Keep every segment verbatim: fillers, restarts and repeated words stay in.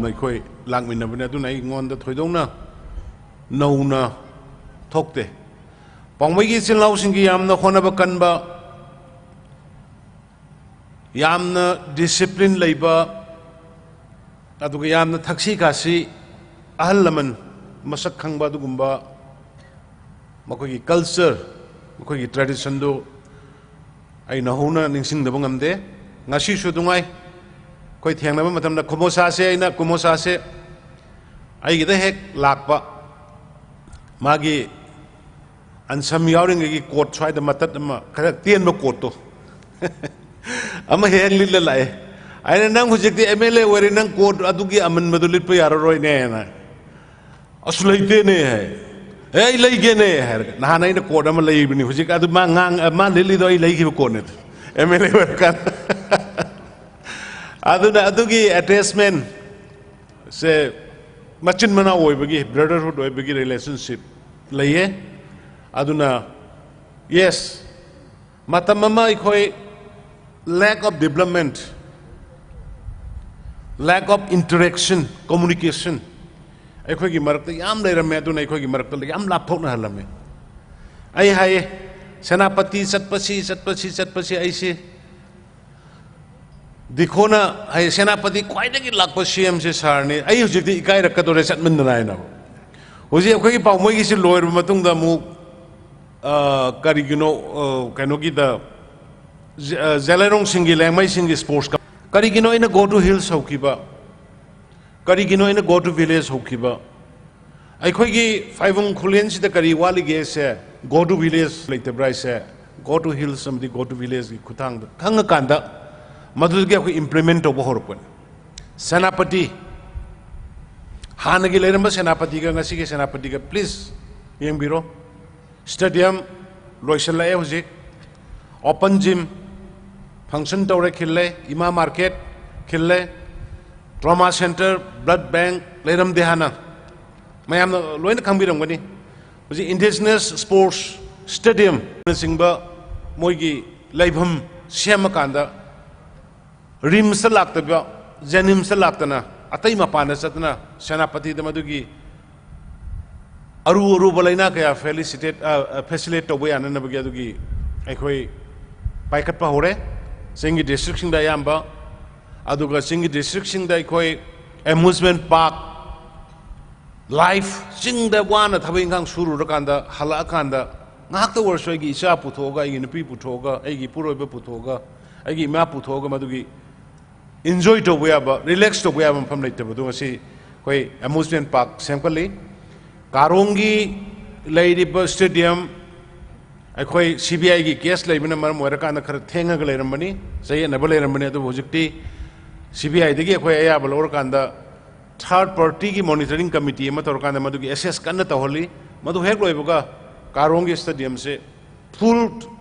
ꯑꯩꯈꯣꯏ ꯂꯥꯛꯃꯤꯟꯅꯕꯅꯤ꯫ ꯑꯗꯨꯅ ꯑꯩꯉꯣꯟꯗ ꯊꯣꯏꯗꯣꯛꯅ ꯅꯧꯅ ꯊꯣꯛꯇꯦ꯫ ꯄꯥꯎꯃꯩꯒꯤ ꯏꯆꯤꯜ ꯏꯅꯥꯎꯁꯤꯡꯒꯤ ꯌꯥꯝꯅ ꯍꯣꯠꯅꯕ ꯀꯟꯕ, ꯌꯥꯝꯅ ꯗꯤꯁꯤꯄ꯭ꯂꯤꯟ ꯂꯩꯕ, ꯑꯗꯨꯒ ꯌꯥꯝꯅ ꯊꯛꯁꯤ ꯈꯥꯁꯤ, ꯑꯍꯜ ꯂꯃꯟ ꯃꯁꯛ ꯈꯪꯕ, ꯑꯗꯨꯒꯨꯝꯕ ꯃꯈꯣꯏꯒꯤ ꯀꯜꯆꯔ, ꯃꯈꯣꯏꯒꯤ ꯇ꯭ꯔꯦꯗꯤꯁꯟꯗꯨ ꯑꯩ ꯅꯧꯍꯧꯅ ꯅꯤꯡꯁꯤꯡꯗꯕ ꯉꯝꯗꯦ꯫ ꯉꯁꯤꯁꯨ ꯑꯗꯨꯉꯥꯏ ꯑꯩꯈꯣꯏ ꯊꯦꯡꯅꯕ ꯃꯇꯝꯗ ꯀꯨꯃꯣꯁꯥꯁꯦ, ꯑꯩꯅ ꯀꯨꯃꯣꯁꯥꯁꯦ ꯑꯩꯒꯤꯗ ꯍꯦꯛ ꯂꯥꯛꯄ, ꯃꯥꯒꯤ ꯑꯟꯁꯝ ꯌꯥꯎꯔꯤꯉꯩꯒꯤ ꯀꯣꯠ ꯁ꯭ꯋꯥꯏꯗ ꯃꯇꯠ ꯑꯃ ꯈꯔ ꯇꯦꯟꯕ ꯀꯣꯠꯇꯣ ꯑꯃ ꯍꯦꯛ ꯍꯦꯛ ꯂꯤꯠꯂ ꯂꯥꯛꯑꯦ꯫ ꯑꯩꯅ, "ꯅꯪ ꯍꯧꯖꯤꯛꯇꯤ ꯑꯦꯝ ꯑꯦꯜ ꯑꯦ ꯑꯣꯏꯔꯦ, ꯅꯪ ꯀꯣꯠ ꯑꯗꯨꯒꯤ ꯑꯃꯟꯕꯗꯨ ꯂꯤꯠꯄ ꯌꯥꯔꯔꯣꯏꯅꯦꯅ"꯫ "ꯑꯁ, ꯂꯩꯇꯦꯅꯦ" ꯍꯥꯏ꯫ "ꯑꯦ, ꯑꯩ ꯂꯩꯒꯦꯅꯦ" ꯍꯥꯏꯔꯒ, ꯅꯍꯥꯟ ꯑꯩꯅ ꯀꯣꯠ ꯑꯃ ꯂꯩꯕꯅꯤ꯫ ꯍꯧꯖꯤꯛ ꯑꯗꯨ ꯃꯥ ꯉꯥꯡ-, ꯃꯥ ꯂꯤꯠꯂꯤꯗꯣ ꯑꯩ ꯂꯩꯈꯤꯕ ꯀꯣꯠꯅꯤ, ꯑꯦꯝ ꯑꯦꯜ ꯑꯦ ꯑꯣꯏꯔꯀꯥꯟꯗ꯫ ꯑꯗꯨꯅ ꯑꯗꯨꯒꯤ ꯑꯦꯇꯦꯆꯃꯦꯟ ꯁꯦ ꯃꯆꯤꯟ ꯃꯅꯥꯎ ꯑꯣꯏꯕꯒꯤ, ꯕ꯭ꯔꯗꯔꯍꯨꯗ ꯑꯣꯏꯕꯒꯤ ꯔꯤꯂꯦꯁꯟꯁꯤꯞ ꯂꯩꯌꯦ꯫ ꯑꯗꯨꯅ, ꯌꯦꯁ, ꯃꯇꯝ ꯑꯃ ꯑꯩꯈꯣꯏ lack of development, lack of interaction, communication ꯑꯩꯈꯣꯏꯒꯤ ꯃꯔꯛꯇ ꯌꯥꯝ ꯂꯩꯔꯝꯃꯦ꯫ ꯑꯗꯨꯅ ꯑꯩꯈꯣꯏꯒꯤ ꯃꯔꯛꯇ ꯌꯥꯝ ꯂꯥꯞꯊꯣꯛꯅꯍꯜꯂꯝꯃꯦ꯫ ꯑꯩ ꯍꯥꯏꯌꯦ, ꯁꯦꯅꯥꯄꯇꯤ ꯆꯠꯄꯁꯤ, ꯆꯠꯄꯁꯤ, ꯆꯠꯄꯁꯤ ꯑꯩꯁꯤ ꯗꯤꯈꯣꯅ ꯍꯥꯏ, "ꯁꯦꯅꯥꯄꯇꯤ ꯈ꯭ꯋꯥꯏꯗꯒꯤ ꯂꯥꯛꯄ ꯁꯤ ꯑꯦꯝꯁꯦ ꯁꯥꯔꯅꯤ, ꯑꯩ ꯍꯧꯖꯤꯛꯇꯤ ꯏꯀꯥꯏꯔꯛꯀꯗꯧꯔꯦ ꯆꯠꯃꯤꯟꯅꯅ" ꯍꯥꯏꯅ꯫ ꯍꯧꯖꯤꯛ ꯑꯩꯈꯣꯏꯒꯤ ꯄꯥꯎꯃꯩꯒꯤꯁꯤ ꯂꯣꯏꯔꯕ ꯃꯇꯨꯡꯗ ꯑꯃꯨꯛ, ꯑ, ꯀꯔꯤꯒꯤꯅꯣ, ꯑ, ꯀꯩꯅꯣꯒꯤꯗ, ꯖ-, ꯑ, ꯖꯂꯩꯔꯣꯡꯁꯤꯡꯒꯤ, ꯂꯦꯡꯃꯩꯁꯤꯡꯒꯤ ꯁ꯭ꯄꯣꯔꯠꯁ ꯀꯞ-, ꯀꯔꯤꯒꯤꯅꯣ ꯑꯩꯅ Go to Hills ꯍꯧꯈꯤꯕ? ꯀꯔꯤꯒꯤꯅꯣ ꯑꯩꯅ Go to Village ꯍꯧꯈꯤꯕ? ꯑꯩꯈꯣꯏꯒꯤ ꯐꯥꯏꯕꯨꯡ ꯈꯨꯂꯦꯟꯁꯤꯗ ꯀꯔꯤ ꯋꯥꯠꯂꯤꯒꯦꯁꯦ, Go to Village ꯂꯩꯇꯕ꯭ꯔꯥ ꯍꯥꯏꯁꯦ, Go to Hills ꯑꯃꯗꯤ Go to Villageꯀꯤ ꯈꯨꯠꯊꯥꯡꯗ ꯈꯪꯉꯀꯥꯟꯗ ꯃꯗꯨꯗꯒꯤ ꯑꯩꯈꯣꯏ implement ꯇꯧꯕ ꯍꯧꯔꯛꯄꯅꯤ꯫ ꯁꯦꯅꯥꯄꯇꯤ, ꯍꯥꯟꯅꯒꯤ ꯂꯩꯔꯝꯕ ꯁꯦꯅꯥꯄꯇꯤꯒ ꯉꯁꯤꯒꯤ ꯁꯦꯅꯥꯄꯇꯤꯒ please ꯌꯦꯡꯕꯤꯔꯣ꯫ Stadium ꯂꯣꯏꯁꯤꯜꯂꯛꯑꯦ ꯍꯧꯖꯤꯛ꯫ Open gym function ꯇꯧꯔꯦ, ꯈꯤꯜꯂꯦ꯫ ꯏꯃꯥ market ꯈꯤꯜꯂꯦ꯫ Trauma center, blood bank ꯂꯩꯔꯝꯗꯦ ꯍꯥꯟꯅ꯫ ꯃꯌꯥꯝꯅ ꯂꯣꯏꯅ ꯈꯪꯕꯤꯔꯝꯒꯅꯤ꯫ ꯍꯧꯖꯤꯛ indigenous sports stadium ꯅꯆꯤꯡꯕ ꯃꯣꯏꯒꯤ ꯂꯩꯐꯝ ꯁꯦꯝꯃꯀꯥꯟꯗ RIMSꯇ ꯂꯥꯛꯇꯕ, JNIMSꯇ ꯂꯥꯛꯇꯅ ꯑꯇꯩ ꯃꯄꯥꯟꯗ ꯆꯠꯇꯅ ꯁꯦꯅꯥꯄꯇꯤꯗ ꯃꯗꯨꯒꯤ ꯑꯔꯨ ꯑꯔꯨꯕ ꯂꯥꯏꯅꯥ ꯀꯌꯥ facilitate, ꯑ, ꯑ, facilitate ꯇꯧꯕ ꯌꯥꯅꯅꯕꯒꯤ ꯑꯗꯨꯒꯤ ꯑꯩꯈꯣꯏ ꯄꯥꯏꯈꯠꯄ ꯍꯧꯔꯦ꯫ ꯆꯤꯡꯒꯤ districtꯁꯤꯡꯗ ꯑꯌꯥꯝꯕ, ꯑꯗꯨꯒ ꯆꯤꯡꯒꯤ districtꯁꯤꯡꯗ ꯑꯩꯈꯣꯏ amusement park, life, ꯆꯤꯡꯗ ꯋꯥꯅ ꯊꯕꯛ ꯏꯪꯈꯥꯡ ꯁꯨꯔꯨꯔꯀꯥꯟꯗ ꯍꯜꯂꯛꯑꯀꯥꯟꯗ ꯉꯥꯏꯍꯥꯛꯇ ꯑꯣꯏꯔꯁꯨ ꯑꯩꯒꯤ ꯏꯆꯥ ꯄꯨꯊꯣꯛꯑꯒ, ꯑꯩꯒꯤ ꯅꯨꯄꯤ ꯄꯨꯊꯣꯛꯑꯒ, ꯑꯩꯒꯤ ꯏꯄꯨꯔꯣꯏꯕ ꯄꯨꯊꯣꯛꯑꯒ, ꯑꯩꯒꯤ ꯏꯃꯥ ꯄꯨꯊꯣꯛꯑꯒ ꯃꯗꯨꯒꯤ enjoy ꯇꯧꯕ ꯌꯥꯕ, relax ꯇꯧꯕ ꯌꯥꯕ ꯃꯐꯝ ꯂꯩꯇꯕꯗꯣ ꯉꯁꯤ ꯑꯩꯈꯣꯏ amusement park ꯁꯦꯝꯒꯠꯂꯤ꯫ ꯀꯥꯔꯣꯡꯒꯤ ꯂꯩꯔꯤꯕ stadium, ꯑꯩꯈꯣꯏ CBIꯒꯤ case ꯂꯩꯕꯅ ꯃꯔꯝ ꯑꯣꯏꯔꯀꯥꯟꯗ ꯈꯔ ꯊꯦꯡꯉꯒ ꯂꯩꯔꯝꯕꯅꯤ, ꯆꯌꯦꯠꯅꯕ ꯂꯩꯔꯝꯕꯅꯤ꯫ ꯑꯗꯨꯕꯨ ꯍꯧꯖꯤꯛꯇꯤ CBIꯗꯒꯤ ꯑꯩꯈꯣꯏ ꯑꯌꯥꯕ ꯂꯧꯔꯀꯥꯟꯗ third partyꯒꯤ monitoring committee ꯑꯃ ꯇꯧꯔꯀꯥꯟꯗ ꯃꯗꯨꯒꯤ assess ꯀꯟꯅ ꯇꯧꯍꯜꯂꯤ꯫ ꯃꯗꯨ ꯍꯦꯛ ꯂꯣꯏꯕꯒ ꯀꯥꯔꯣꯡꯒꯤ stadiumꯁꯦ full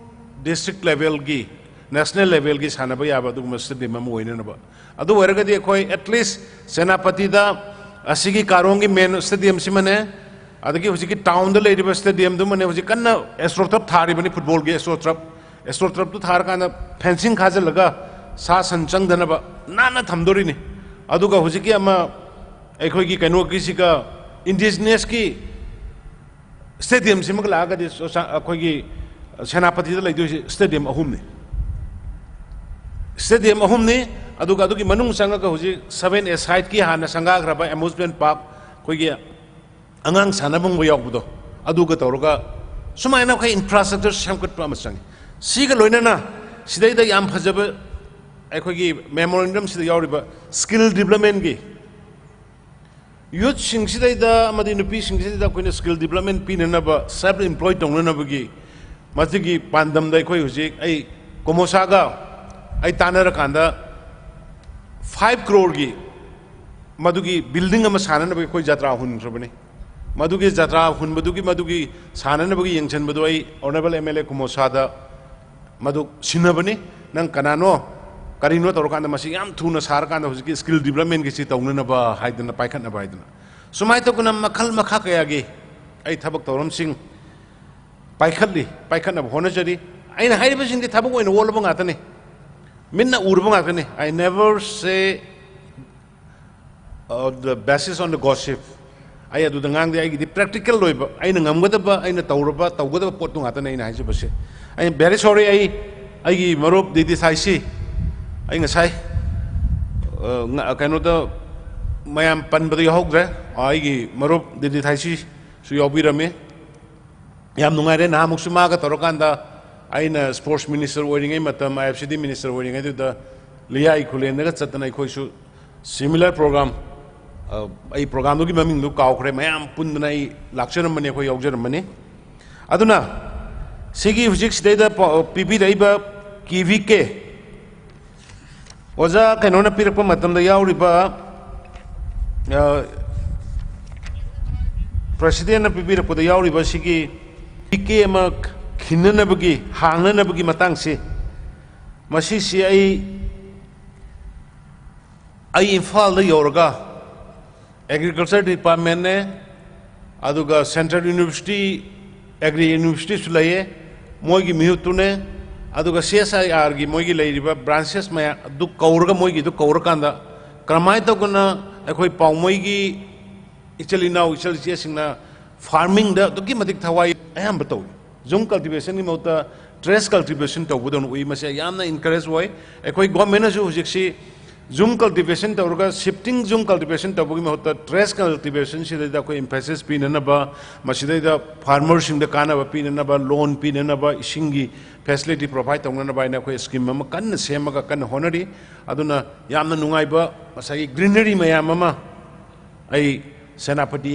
district levelꯒꯤ, national levelꯒꯤ ꯁꯥꯟꯅꯕ ꯌꯥꯕ ꯑꯗꯨꯒꯨꯝꯕ stadium ꯑꯃ ꯑꯣꯏꯅꯅꯕ꯫ ꯑꯗꯨ ꯑꯣꯏꯔꯒꯗꯤ ꯑꯩꯈꯣꯏ at least ꯁꯦꯅꯥꯄꯇꯤꯗ ꯑꯁꯤꯒꯤ ꯀꯥꯔꯣꯡꯒꯤ main stadiumꯁꯤꯃꯅꯦ, ꯑꯗꯒꯤ ꯍꯧꯖꯤꯛꯀꯤ townꯗ ꯂꯩꯔꯤꯕ stadiumꯗꯨꯃꯅꯦ, ꯍꯧꯖꯤꯛ ꯀꯟꯅ AstroTurf ꯊꯥꯔꯤꯕꯅꯤ, footballꯒꯤ AstroTurf꯫ AstroTurfꯇꯨ ꯊꯥꯔꯀꯥꯟꯗ fencing ꯈꯥꯖꯤꯜꯂꯒ ꯁꯥ ꯁꯟ ꯆꯪꯗꯅꯕ ꯅꯥꯟꯅ ꯊꯝꯗꯣꯔꯤꯅꯤ꯫ ꯑꯗꯨꯒ ꯍꯧꯖꯤꯛꯀꯤ ꯑꯃ ꯑꯩꯈꯣꯏꯒꯤ ꯀꯩꯅꯣꯒꯤꯁꯤꯒ indigenousꯀꯤ stadiumꯁꯤꯃꯒ ꯂꯥꯛꯑꯒꯗꯤ ꯆꯨꯔꯆꯥꯟ-, ꯑꯩꯈꯣꯏꯒꯤ ꯁꯦꯅꯥꯄꯇꯤꯗ ꯂꯩꯗꯣꯏꯁꯤ stadium ꯑꯍꯨꯝꯅꯤ꯫ Stadium ꯑꯍꯨꯝꯅꯤ, ꯑꯗꯨꯒ ꯑꯗꯨꯒꯤ ꯃꯅꯨꯡ ꯆꯪꯉꯒ ꯍꯧꯖꯤꯛ seven A sideꯀꯤ ꯍꯥꯟꯅ ꯁꯪꯒꯥꯈ꯭ꯔꯕ amusement park, ꯑꯩꯈꯣꯏꯒꯤ ꯑꯉꯥꯡ ꯁꯥꯟꯅꯐꯝꯒ ꯌꯥꯎꯕꯗꯣ, ꯑꯗꯨꯒ ꯇꯧꯔꯒ ꯁꯨꯃꯥꯏꯅ ꯑꯩꯈꯣꯏ infrastructure ꯁꯦꯝꯒꯠꯄ ꯑꯃ ꯆꯪꯉꯤ꯫ ꯁꯤꯒ ꯂꯣꯏꯅꯅ ꯁꯤꯗꯩꯗ ꯌꯥꯝ ꯐꯖꯕ ꯑꯩꯈꯣꯏꯒꯤ memorandumꯁꯤꯗ ꯌꯥꯎꯔꯤꯕ skill developmentꯀꯤ youthꯁꯤꯡꯁꯤꯗꯩꯗ ꯑꯃꯗꯤ ꯅꯨꯄꯤꯁꯤꯡꯁꯤꯗꯩꯗ ꯑꯩꯈꯣꯏꯅ skill development ꯄꯤꯅꯅꯕ, self employ ꯇꯧꯅꯅꯕꯒꯤ ꯃꯁꯤꯒꯤ ꯄꯥꯟꯗꯝꯗ ꯑꯩꯈꯣꯏ ꯍꯧꯖꯤꯛ ꯑꯩ ꯀꯣꯃꯣꯁꯥꯒ ꯑꯩ ꯇꯥꯟꯅꯔꯀꯥꯟꯗ five crore ꯒꯤ ꯃꯗꯨꯒꯤ building ꯑꯃ ꯁꯥꯅꯅꯕꯒꯤ ꯑꯩꯈꯣꯏ ꯖꯇ꯭ꯔꯥ ꯍꯨꯟꯈ꯭ꯔꯕꯅꯤ꯫ ꯃꯗꯨꯒꯤ ꯖꯇ꯭ꯔꯥ ꯍꯨꯟꯕꯗꯨꯒꯤ, ꯃꯗꯨꯒꯤ ꯁꯥꯅꯅꯕꯒꯤ ꯌꯦꯡꯁꯤꯟꯕꯗꯨ ꯑꯩ Honourable MLA ꯀꯣꯃꯣꯁꯥꯗ ꯃꯗꯨ ꯁꯤꯟꯅꯕꯅꯤ꯫ ꯅꯪ ꯀꯅꯥꯅꯣ, ꯀꯔꯤꯅꯣ ꯇꯧꯔꯀꯥꯟꯗ ꯃꯁꯤ ꯌꯥꯝ ꯊꯨꯅ ꯁꯥꯔꯀꯥꯟꯗ ꯍꯧꯖꯤꯛꯀꯤ skill developmentꯀꯤꯁꯤ ꯇꯧꯅꯅꯕ ꯍꯥꯏꯗꯅ, ꯄꯥꯏꯈꯠꯅꯕ ꯍꯥꯏꯗꯅ, ꯁꯨꯃꯥꯏꯅ ꯇꯧꯗꯅ ꯃꯈꯜ ꯃꯈꯥ ꯀꯌꯥꯒꯤ ꯑꯩ ꯊꯕꯛ ꯊꯧꯔꯝꯁꯤꯡ ꯄꯥꯏꯈꯠꯂꯤ, ꯄꯥꯏꯈꯠꯅꯕ ꯍꯣꯠꯅꯖꯔꯤ꯫ ꯑꯩꯅ ꯍꯥꯏꯔꯤꯕꯁꯤꯡꯗꯤ ꯊꯕꯛ ꯑꯣꯏꯅ ꯑꯣꯜꯂꯕ ꯉꯥꯛꯇꯅꯤ, ꯃꯤꯠꯅ ꯎꯔꯕ ꯉꯥꯛꯇꯅꯤ꯫ I never say Uh, the basis on the gossip. ꯑꯩ ꯑꯗꯨꯗ ꯉꯥꯡꯗꯦ, ꯑꯩꯒꯤꯗꯤ practical ꯑꯣꯏꯕ, ꯑꯩꯅ ꯉꯝꯒꯗꯕ, ꯑꯩꯅ ꯇꯧꯔꯕ, ꯇꯧꯒꯗꯕ ꯄꯣꯠꯇꯨ ꯉꯥꯛꯇꯅꯦ ꯑꯩꯅ ꯍꯥꯏꯖꯕꯁꯦ꯫ ꯑꯩ very sorry, ꯑꯩ, ꯑꯩꯒꯤ ꯃꯔꯨꯞ ꯗꯤꯗꯤ ꯊꯥꯏꯁꯤ, ꯑꯩ ꯉꯁꯥꯏ, ꯑ, ꯉ-, ꯀꯩꯅꯣꯗ ꯃꯌꯥꯝ ꯄꯟꯕꯗ ꯌꯥꯎꯍꯧꯗ꯭ꯔꯦ, ꯑ, ꯑꯩꯒꯤ ꯃꯔꯨꯞ ꯗꯤꯗꯤ ꯊꯥꯏꯁꯤꯁꯨ ꯌꯥꯎꯕꯤꯔꯝꯃꯤ꯫ ꯌꯥꯝ ꯅꯨꯡꯉꯥꯏꯔꯦ, ꯅꯍꯥꯟꯃꯨꯛꯁꯨ ꯃꯥꯒ ꯇꯧꯔꯀꯥꯟꯗ ꯑꯩꯅ sports minister ꯑꯣꯏꯔꯤꯉꯩ ꯃꯇꯝ, IFCD minister ꯑꯣꯏꯔꯤꯉꯩꯗꯨꯗ ꯂꯤꯌꯥꯏ ꯈꯨꯂꯦꯟꯗꯒ ꯆꯠꯇꯅ ꯑꯩꯈꯣꯏꯁꯨ similar program, ꯑ, ꯑꯩ programꯗꯨꯒꯤ ꯃꯃꯤꯡꯗꯨ ꯀꯥꯎꯈ꯭ꯔꯦ, ꯃꯌꯥꯝ ꯄꯨꯟꯗꯅ ꯑꯩ ꯂꯥꯛꯆꯔꯝꯕꯅꯤ, ꯑꯩꯈꯣꯏ ꯌꯥꯎꯖꯔꯝꯕꯅꯤ꯫ ꯑꯗꯨꯅ ꯁꯤꯒꯤ ꯍꯧꯖꯤꯛ ꯁꯤꯗꯩꯗ ꯄ-, ꯄꯤꯕꯤꯔꯛꯏꯕ KVK, ꯑꯣꯖꯥ ꯀꯩꯅꯣꯅ ꯄꯤꯔꯛꯄ ꯃꯇꯝꯗ ꯌꯥꯎꯔꯤꯕ, ꯑ, presidentꯅ ꯄꯤꯕꯤꯔꯛꯄꯗ ꯌꯥꯎꯔꯤꯕ ꯁꯤꯒꯤ ꯄꯤ ꯀꯦ ꯑꯃ ꯈꯤꯟꯅꯅꯕꯒꯤ, ꯍꯥꯡꯅꯅꯕꯒꯤ ꯃꯇꯥꯡꯁꯤ, ꯃꯁꯤꯁꯤ ꯑꯩ, ꯑꯩ ꯏꯝꯐꯥꯜꯗ ꯌꯧꯔꯒ agriculture departmentꯅꯦ, ꯑꯗꯨꯒ central university, agri universityꯁꯨ ꯂꯩꯌꯦ, ꯃꯣꯏꯒꯤ ꯃꯤꯍꯨꯠꯇꯨꯅꯦ, ꯑꯗꯨꯒ CSIRꯒꯤ ꯃꯣꯏꯒꯤ ꯂꯩꯔꯤꯕ branches ꯃꯌꯥꯝ ꯑꯗꯨ ꯀꯧꯔꯒ, ꯃꯣꯏꯒꯤꯗꯨ ꯀꯧꯔꯀꯥꯟꯗ ꯀꯔꯝꯍꯥꯏꯅ ꯇꯧꯗꯅ ꯑꯩꯈꯣꯏ ꯄꯥꯎꯃꯩꯒꯤ ꯏꯆꯤꯜ ꯏꯅꯥꯎ, ꯏꯆꯜ ꯏꯆꯦꯁꯤꯡꯅ farmingꯗ ꯑꯗꯨꯛꯀꯤ ꯃꯇꯤꯛ ꯊꯋꯥꯏ ꯑꯌꯥꯝꯕ ꯇꯧꯏ꯫ Zoom cultivationꯒꯤ ꯃꯍꯨꯠꯇ terrace cultivation ꯇꯧꯕꯗꯧꯅ ꯎꯏ꯫ ꯃꯁꯤ ꯌꯥꯝꯅ encourage ꯑꯣꯏ꯫ ꯑꯩꯈꯣꯏ governmentꯅꯁꯨ ꯍꯧꯖꯤꯛꯁꯤ zoom cultivation ꯇꯧꯔꯒ, shifting zoom cultivation ꯇꯧꯕꯒꯤ ꯃꯍꯨꯠꯇ terrace cultivationꯁꯤꯗꯩꯗ ꯑꯩꯈꯣꯏ emphasis ꯄꯤꯅꯅꯕ, ꯃꯁꯤꯗꯩꯗ farmerꯁꯤꯡꯗ ꯀꯥꯟꯅꯕ ꯄꯤꯅꯅꯕ, loan ꯄꯤꯅꯅꯕ, ꯏꯁꯤꯡꯒꯤ facility provide ꯇꯧꯅꯅꯕ ꯍꯥꯏꯅ ꯑꯩꯈꯣꯏ scheme ꯑꯃ ꯀꯟꯅ ꯁꯦꯝꯃꯒ ꯀꯟꯅ ꯍꯣꯠꯅꯔꯤ꯫ ꯑꯗꯨꯅ ꯌꯥꯝꯅ ꯅꯨꯡꯉꯥꯏꯕ ꯉꯁꯥꯏꯒꯤ greenery ꯃꯌꯥꯝ ꯑꯃ ꯑꯩ ꯁꯦꯅꯥꯄꯇꯤ